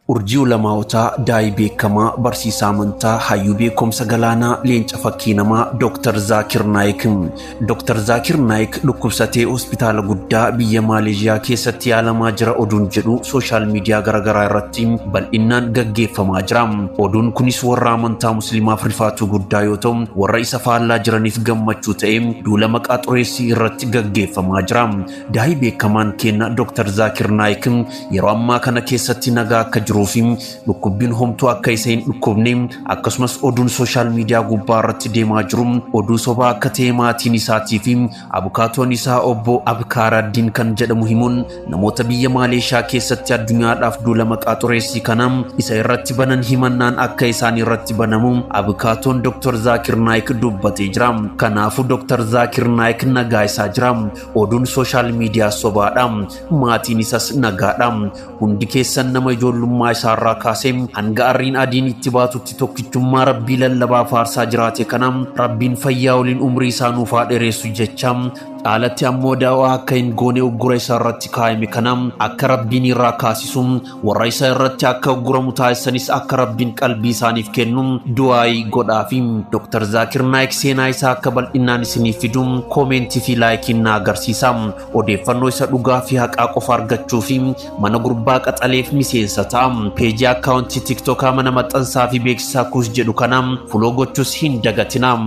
Urjii Ulamaawotaa, Daa'ii beekamaa, barsiisaa amantaa, hayyuu beekumsa galaanaa, leenca fakkii namaa Dr. Zaakir Naayik. Dr. Zaakir Naayik dhukkubsatee hospitaala guddaa biyya Maaleeshiyaa keessatti yaalamaa jira oduun jedhu sooshaal miidiyaa garaagaraa irratti bal'innaan gaggeeffamaa jira. Oduun kunis warra amantaa Musliimaaf rifaatuu guddaa yoo ta'u, warra isa faallaa jiraniif gammachuu ta'ee duula maqaa xureessii irratti gaggeeffamaa jira. Daa'ii beekamaan keenya Dr. Zaakir Naayik yeroo ammaa kana keessatti nagaa akka jiruu fi dhukkubbiin homtuu akka isa hin dhukkubne, akkasumas oduun sooshaal miidiyaa gubbaa irratti deemaa jiru oduu sobaa akka ta'e maatiin isaatii fi abukaatoon isaa obbo Abkaaraaddiin kan jedhamu himuun, namoota biyya Maaleeshiyaa keessatti addunyaadhaaf duula maqaa xureessii kana isa irratti banan himannaan akka isaan irratti banamu abukaatoon Dr. Zaakir Naayik dubbatee jira. Kanaafuu Dr. Zaakir Naayik nagaa isaa jira. Oduun sooshaal miidiyaa sobaadha. Maatiin isas nagaadha. Hundi keessan nama ijoollummaa isaarraa kaasee hanga arriin adiin itti baatutti tokkichummaa Rabbii lallabaa faarsaa jiraate kana Rabbiin fayyaa waliin umrii isaa nuuf haa dheeressu jecha, caalatti ammoo daawaa akka hin goone uggura isa irratti kaa'ame kana akka Rabbiin irraa kaasisu, warra isa irratti akka ugguramu taasisanis akka Rabbiin qalbii isaaniif kennu du'aayii godhaafi. Dr. Zaakir Naayik seenaa isaa akka bal'inaan isiniif fidu koomentii fi laayikiin na agarsiisa. Odeeffannoo isa dhugaa fi haqaa qofa argachuu fi mana gurbaa qaxaleef miseensa ta'a. Peejii akkaawuntii tiktookaa mana maxxansaa fi beeksisaa kuus jedhu kana follow gochuus hin dagatina.